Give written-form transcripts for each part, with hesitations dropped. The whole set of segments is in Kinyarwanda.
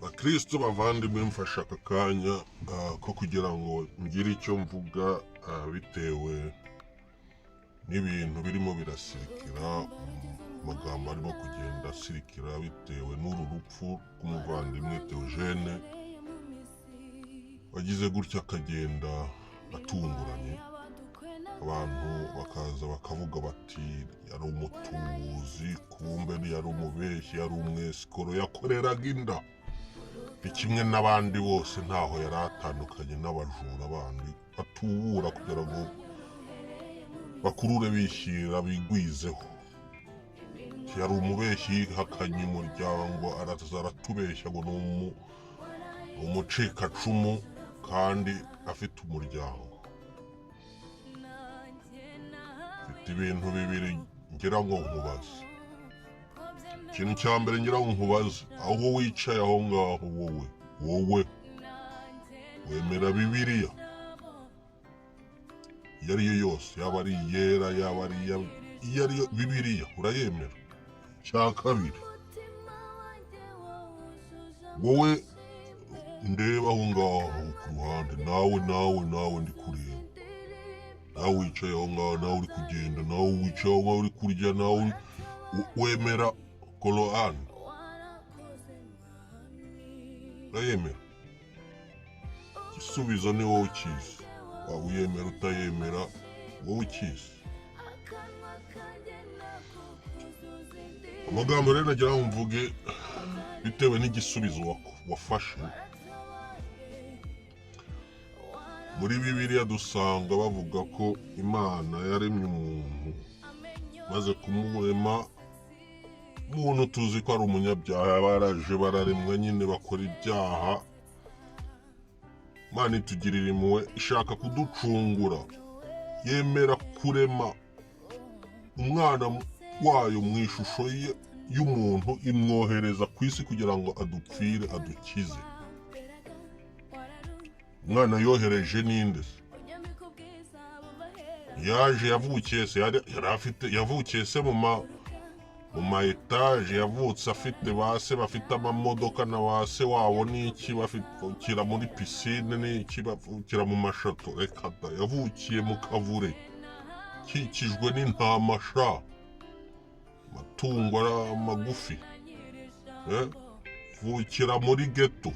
Bakristo bavandimwe, mfashe aka kanya ko kugira ngo ngire icyo mvuga bitewe n'ibintu birimo birasirikira, amagambo arimo kugenda asirikira bitewe n'uru rupfu rw'umuvandimwe Theogene wagize gutya akagenda atunguranye. Abantu bakaza bakavuga bati yari umutubuzi, kumbe yari umubeshyi, yari umwesikoro, yakoreraga inda. Ni kimwe n'abandi bose, ntaho yari atandukanye n'abajura bandi batubura kugira ngo bakurure bishyira bigwizeho. Yari umubeshyi, yihakanye umuryango, araza aratubeshya ngo ni umucikacumu kandi afite umuryango. Mfite ibintu bibiri ngira ngo nkubaze. Ikintu cya mbere ngira ngo nkubaze, aho wicaye aho ngaho, wowe wemera Bibiliya iyo ari yo yose, yaba ari iyera, yaba ari iyo ari yo, Bibiliya urayemera? Icya kabiri, wowe ndeba aho ngaho ku ruhande, nawe ndi kureba, nawe wicaye aho ngaho, nawe uri kugenda, nawe wicaye aho ngaho uri kurya, nawe wemera Korani? Urayemera? Igisubizo ni wowe ukizi, waba uyemera utayemera, wowe ukizi. Amagambo rero nagira ngo mvuge bitewe n'igisubizo wafashe. Muri Bibiliya dusanga bavuga ko Imana yaremye umuntu, maze kumurema umuntu tuzi ko ari umunyabyaha, baraje bararemwa nyine bakora ibyaha. Imana itugirira impuhwe, ishaka kuducungura, yemera kurema umwana wayo mu ishusho y'umuntu, imwohereza ku isi kugira ngo adupfire, adukize. Umwana yohereje ninde se? Yaje yavukiye se yari afite, yavukiye se mu ma etaje, yavutse afite ba se bafite amamodoka na ba se wabo n'iki, bavukira muri pisine n'iki, bavukira mu mashato? Reka da, yavukiye mu kavure kikijwe n'intama sha, amatungo ari magufi, vukira muri ghetto.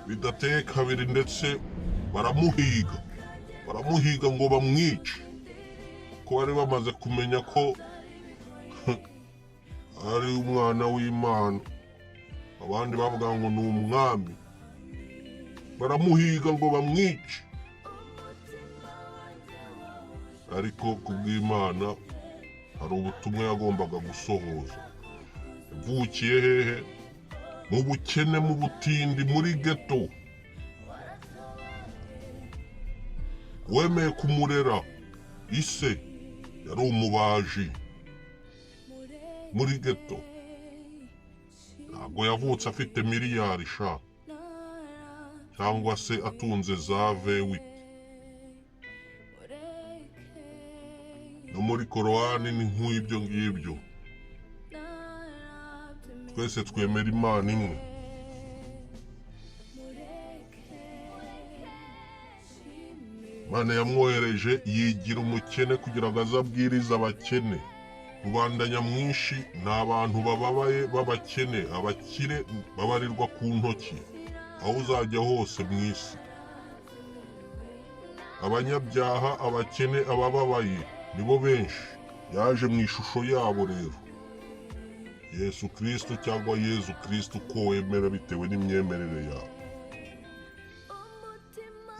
Bidateye kabiri ndetse baramuhiga, baramuhiga ngo bamwice, ko bari bamaze kumenya ko ari umwana w'Imana. Abandi bavuga ngo ni umwami, baramuhiga ngo bamwice. Ariko kubw'Imana hari ubutumwa yagombaga gusohoza. Yavukiye hehe? Mu bukene, mu butindi, muri ghetto. Wemeye kumurera ise yari umubaji muri ghetto. Ntabwo yavutse afite miliyari sha, cyangwa se atunze za V8. No muri Korowani ni nk'ibyo ngibyo. Twese twemera Imana imwe. Imana yamwohereje yigira umukene kugira ngo aze abwirize abakene. Rubanda nyamwinshi ni abantu bababaye b'abakene, abakire babarirwa ku ntoki aho uzajya hose mu isi. Abanyabyaha, abakene, abababaye nibo benshi. Yaje mu ishusho yabo rero. Yesu Kristo cyangwa Yezu Kristo uko wemera bitewe n'imyemerere yawe.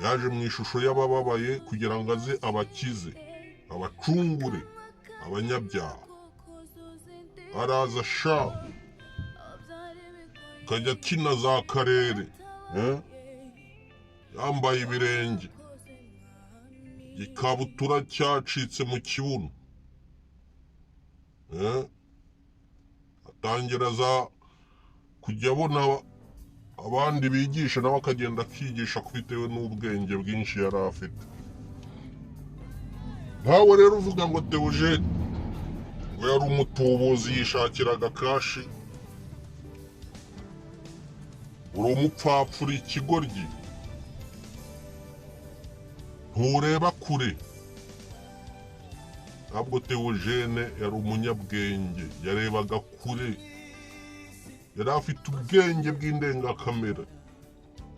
Yaje mu ishusho y'abababaye kugira ngo aze abakize, abacungure abanyabyaha. Araza sha, akajya akina za karere, yambaye ibirenge, igikabutura cyacitse mu kibuno, atangira za kujya abona abandi bigisha, nawe akagenda akigisha bitewe n'ubwenge bwinshi yari afite. Nkawe rero uvuga ngo Theogene ngo yari umutubuzi yishakiraga kashi, Uri umupfapfa, uri ikigoryi, ntureba kure. Ntabwo Theogene yari umunyabwenge, yarebaga kure, yari afite ubwenge bw'indengakamere.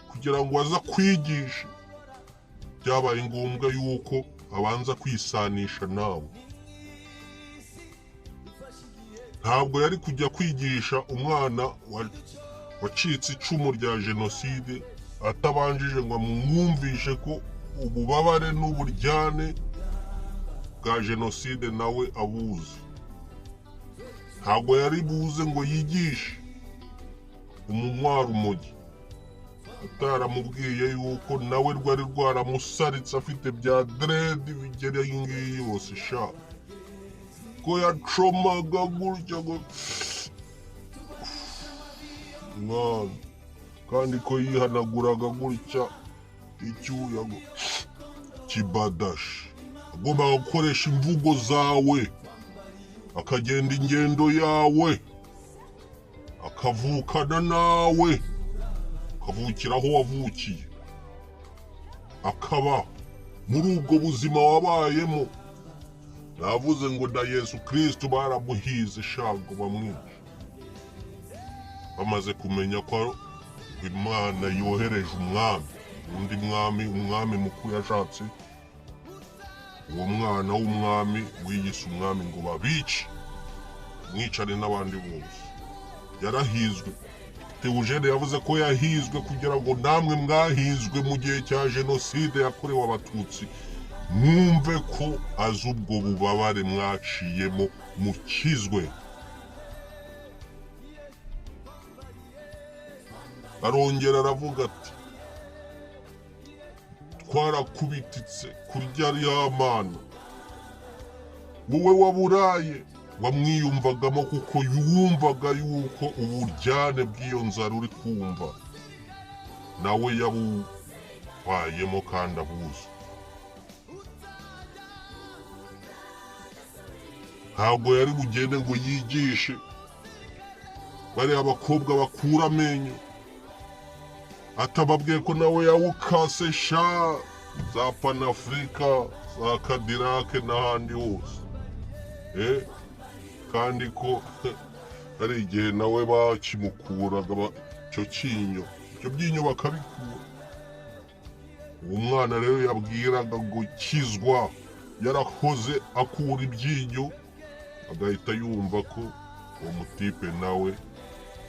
Kugira ngo aze akwigishe byabaye ngombwa yuko abanza kwisanisha nawe. Ntabwo yari kujya kwigisha umwana wacitse icumu rya jenoside atabanjije ngo amwumvishe ko ububabare n'uburyane bwa jenoside nawe abuzi. Ntabwo yari buze ngo yigishe umunywarumogi ataramubwiye yuko nawe rwari rwaramusaritse, afite bya dread bigera iyi ngiyi yose sha, ko yacomaga gutya ngo mwana, kandi ko yihanaguraga gutya icyuya ngo kibadashi. Agomba gukoresha imvugo zawe, akagenda ingendo yawe, akavukana nawe, akavukira aho wavukiye, akaba muri ubwo buzima wabayemo. Navuze ngo na Yesu Kristo baramuhize shango bamwica, bamaze kumenya ko Imana yohereje umwami, undi mwami, umwami mukuru yashatse uwo mwana w'umwami wiyise umwami ngo babice, mwicane n'abandi bose. Yarahizwe. Theogene yavuze ko yahizwe kugira ngo namwe mwahizwe mu gihe cya jenoside yakorewe Abatutsi mwumve ko azi ubwo bubabare mwaciyemo, mukizwe. Arongera aravuga ati twarakubititse kurya ya mana, wowe waburaye wamwiyumvagamo, kuko yumvaga yuko uburyane bw'iyo nzara uri kumva nawe yabubayemo kandi abuzi. Ntabwo yari bugende ngo yigishe bariya bakobwa bakura amenyo atababwiye ko nawe yawukase sha, za Panafurika, za Kadirake n'ahandi hose, kandi ko hari igihe nawe bakimukuraga icyo cyinyo, ibyo byinyo bakabikura. Uwo mwana rero yabwiraga gukizwa yarahoze akura ibyinyo, agahita yumva ko uwo mutipe nawe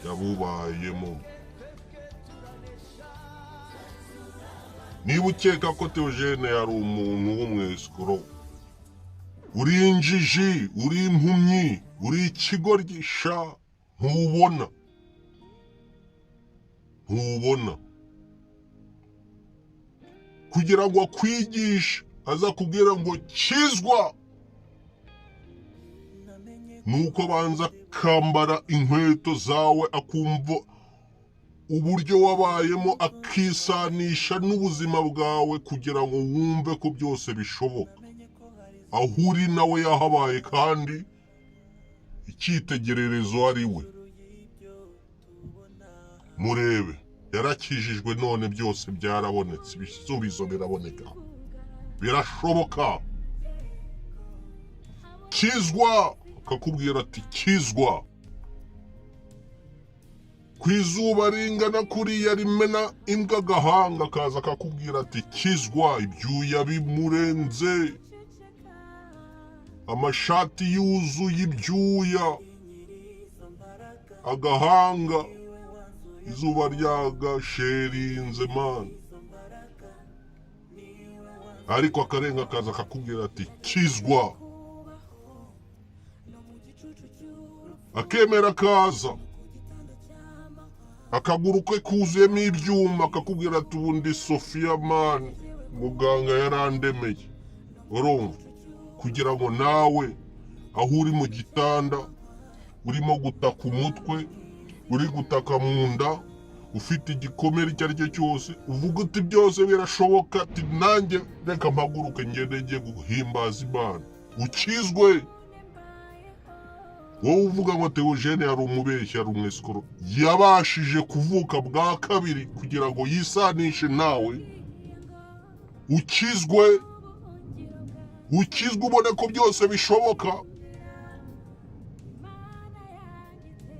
yabubayemo. Niba ukeka ko Theogene yari umuntu w'umwesikoro, uri injiji, uri impumyi, uri ikigoryi sha, ntubona, ntubona. Kugira ngo akwigishe azakubwira ngo kizwa, nuko abanza akambara inkweto zawe, akumva uburyo wabayemo, akisanisha n'ubuzima bwawe kugira ngo wumve ko byose bishoboka. Aho uri nawe yahabaye, kandi icyitegererezo ari we. Murebe, yarakijijwe none byose byarabonetse, ibisubizo biraboneka, birashoboka. Kizwa, akakubwira ati kizwa. Ku izuba ringana kuriya rimena imbwa agahanga, akaza akakubwira ati kizwa. Ibyuya bimurenze, amashati yuzuye ibyuya, agahanga izuba ryagashirinze man, ariko akarenga akaza akakubwira ati kizwa, akemera akaza, akaguru ke kuzuyemo ibyuma, akakubwira ati ubundi Sofiya man, muganga yarandemeye. Urumva, kugira ngo nawe aho uri mu gitanda urimo gutaka umutwe, uri gutaka mu nda, ufite igikomere icyo ari cyo cyose, uvuga uti byose birashoboka, ati nanjye reka mpaguruke ngende njye guhimbaza Imana. Ukizwe. Wowe uvuga ngo Theogene yari umubeshyi, yari umwesikoro, yabashije kuvuka bwa kabiri kugira ngo yisanishe nawe, ukizwe, ukizwe, ubone ko byose bishoboka,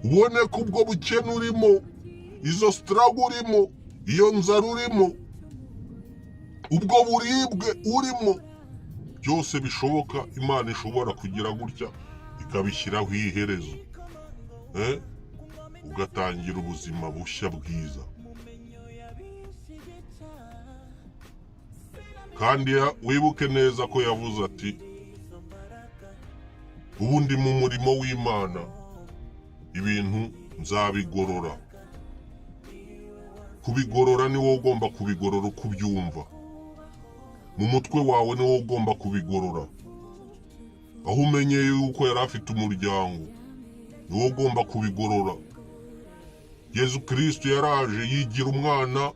ubone ko ubwo bukene urimo, izo struggle urimo, iyo nzara urimo, ubwo buribwe urimo, byose bishoboka. Imana ishobora kugira gutya ikabishyiraho iherezo, ugatangira ubuzima bushya bwiza. Kandi wibuke neza ko yavuze ati: "Ubundi mu murimo w'Imana ibintu nzabigorora." Kubigorora ni wowe ugomba kubigorora uko ubyumva mu mutwe wawe, ni wowe ugomba kubigorora. Aho umenyeye yuko yari afite umuryango, ni wowe ugomba kubigorora. Yezu Kirisito yaraje yigira umwana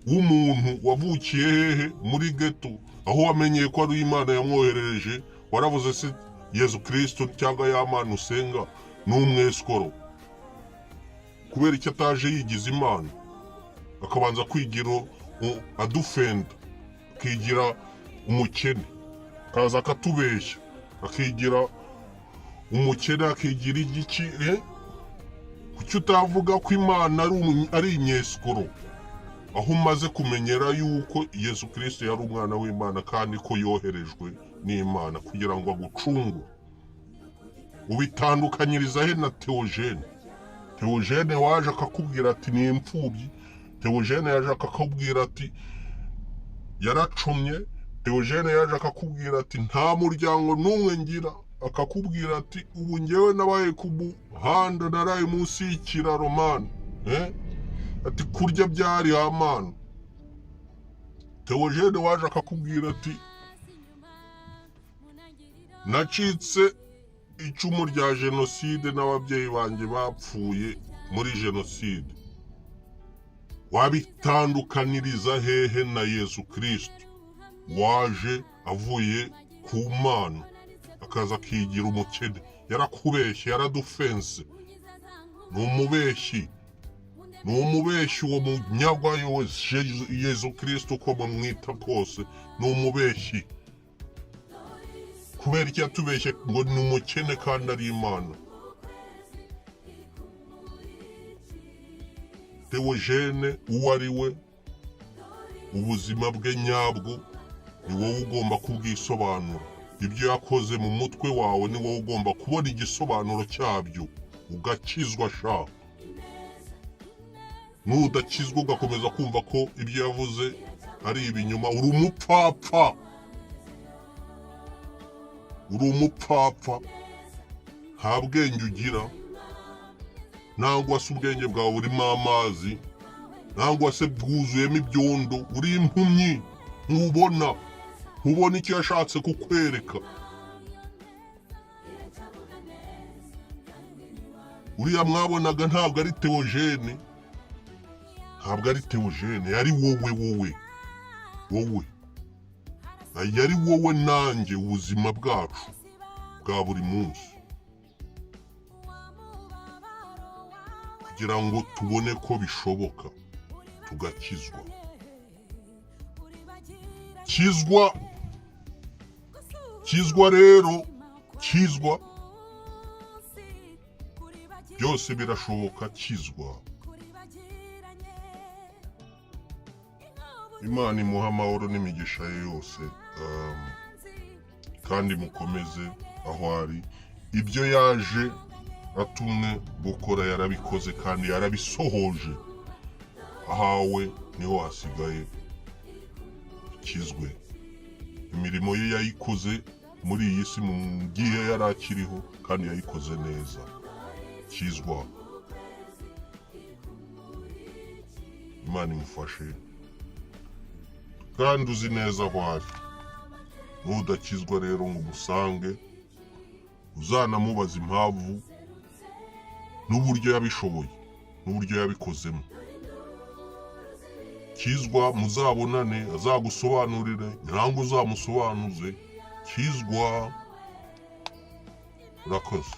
w'umuntu wavukiye hehe? Muri ghetto. Aho wamenyeye ko ari Imana yamwoherereje, waravuze se Yezu Kirisito cyangwa ya Mana usenga ni umwesikoro? Kubera icyo ataje yigize Imana, akabanza kwigira adufenda, akigira umukene, akaza akatubeshya, akigira umukene, akigira igiki, eh? Kuki utavuga ko Imana ari imyesikoro, aho umaze kumenyera yuko Yesu Kirisito yari umwana w'Imana kandi ko yoherejwe n'Imana kugira ngo agucungure? Ubitandukanyiriza he na Theogene? Theogene waje akakubwira ati ni imfubyi. Theogene yaje akakubwira ati yaracumye. Theogene yaje akakubwira ati nta muryango n'umwe ngira. Akakubwira ati ubu ngewe nabaye ku muhanda, naraye munsi y'ikiraro, man, eh? Ati kurya byari amana. Theogene waje akakubwira ati nacitse icumu rya jenoside n'ababyeyi banjye bapfuye muri jenoside. Wabitandukaniriza hehe na Yesu Kirisito waje avuye ku Mana, akaza akigira umukene? Yarakubeshye, yaradufense, ni umubeshyi, ni umubeshyi uwo munyagwa wese. Yesu Kirisito, uko bamwita kose, ni umubeshyi. Kubera icyo yatubeshye ngo ni umukene kandi ari Imana? Theogene uwo ari we, ubuzima bwe nyabwo ni wowe ugomba kubwisobanura. Ibyo yakoze mu mutwe wawe ni wowe ugomba kubona igisobanuro cyabyo, ugakizwa sha. Nudakizwa, ugakomeza kumva ko ibyo yavuze ari ibinyoma, uri umupfapfa, uri umupfapfa, nta bwenge ugira, nangwa se ubwenge bwawe burimo amazi, nangwa se bwuzuyemo ibyondo. Uri impumyi, ntubona, ntubona icyo yashatse kukwereka. Uriya mwabonaga ntabwo ari Theogene, ntabwo ari Theogene, yari wowe, wowe, wowe, yari wowe nanjye, ubuzima bwacu bwa buri munsi, kugira ngo tubone ko bishoboka tugakizwa. Kizwa, kizwa rero, kizwa, byose birashoboka, kizwa. Imana imuha amahoro n'imigisha ye yose, kandi mukomeze aho ari. Ibyo yaje atumwe gukora yarabikoze kandi yarabisohoje. Ahawe niho hasigaye, kizwe. Imirimo ye yayikoze muri iyi si mu gihe yari akiriho, kandi yayikoze neza. Kizwa, Imana imufashe, kandi uzi neza aho ari. Nudakizwa rero ngo umusange, uzanamubaza impamvu n'uburyo yabishoboye n'uburyo yabikozemo. Kizwa, muzabonane, azagusobanurire nangwa uzamusobanuze. Kizwa, urakoze.